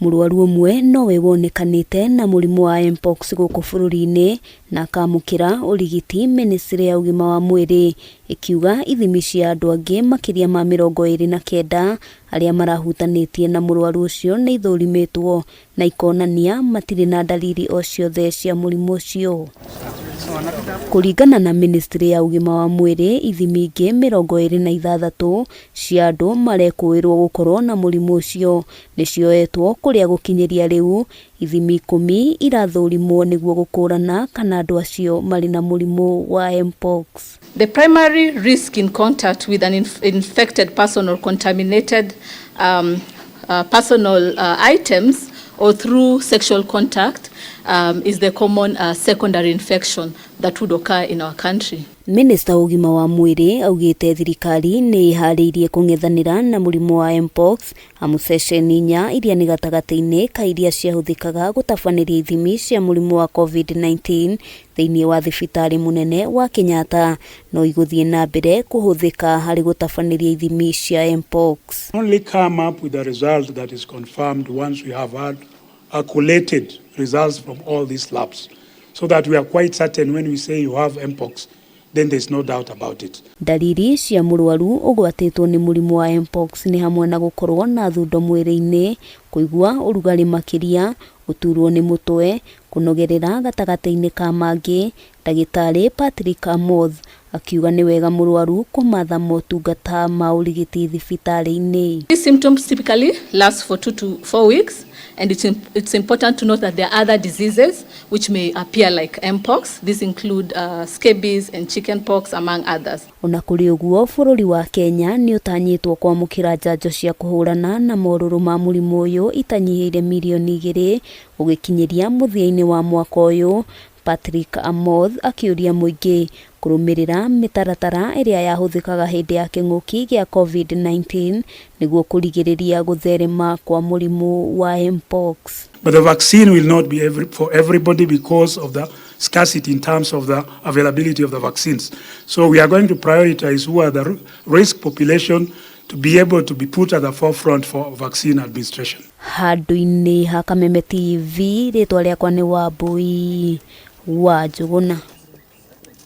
Mũrwaru ũmwe nowe wonekanĩte na mũrimũ wa Mpox gũkũ bũrũri-inĩ na akamũkĩra ũrigiti Mĩnĩstrĩ ya ũgima wa mwĩrĩ ĩkiuga ithimi cia andũ angĩ makĩria ma 29 arĩa marahutanĩtie na mũrwaru ũcio nĩ ithũrimĩtwo na ikonania matirĩ na ndariri o ciothe cia mũrimũ ũcio. Kũringana na mĩnĩstrĩ ya ũgima wa mwĩrĩ, ithimi ingĩ 26 cia andũ marekũĩrwo gũkorwo na mũrimũ ũcio nĩ cioetwo kũrĩa gũkinyĩria rĩu ithimi 10 irathũrimwo nĩguo gũkũrana kana andũ acio marĩ na mũrimũ wa Mpox. The primary risk in contact with an infected person or contaminated personal items or through sexual contact is the common secondary infection that would occur in our country. Minista wa ũgima wa mwĩrĩ augĩte thirikari nĩ ĩharĩirie kũng'ethanĩra na mũrimũ wa Mpox amu ceceni inya iria nĩ gatagatĩ-inĩ ka iria ciahũthĩkaga gũtabanĩria ithimi cia mũrimũ wa COVID-19 thĩinĩ wa thibitarĩ mũnene wa Kenyatta no igũthiĩ na mbere kũhũthĩka harĩ gũtabanĩria ithimi cia Mpox. Only come up with a result that is confirmed once we have had collated results from all these labs, so that we are quite certain when we say you have Mpox, then there's no doubt about it. Ndariri cia mũrwaru ũgwatĩtwo nĩ mũrimũ wa Mpox nĩ hamwe na gũkorwo na thundo mwĩrĩ-inĩ, kũigua ũrugarĩ makĩria, gũturwo nĩ mũtwe, kũnogerera gatagatĩ-inĩ ka mangĩ. Ndagĩtarĩ Patrick Amoth akiuga nĩ wega mũrwaru kũmatha motungata ma ũrigiti thibitarĩ-inĩ. These symptoms typically last for 2 to 4 weeks, and it's important to note that there are other diseases which may appear like Mpox. These include scabies and chickenpox, among others. Ona kũrĩ ũguo, bũrũri wa Kenya nĩ ũtanyĩtwo kwamũkĩra njanjo cia kũhũrana na morũrũ ma mũrimũ ũyũ itanyihĩire mirioni 2 gũgĩkinyĩria mũthia-inĩ wa mwaka ũyũ. Patrick Amoth akĩũria mũingĩ kũrũmĩrĩra mĩtaratara ĩrĩa yahũthĩkaga hĩndĩ ya kĩng'ũki gĩa COVID-19 nĩguo kũrigĩrĩria gũtherema kwa mũrimũ wa Mpox. But the vaccine will not be for everybody because of the scarcity in terms of the availability of the vaccines. So we are going to prioritize who are the risk population to be able to be put at the forefront for vaccine administration. Handũ-inĩ ha Kameme TV, rĩtwa rĩakwa nĩ Wambui wa Njũgũna.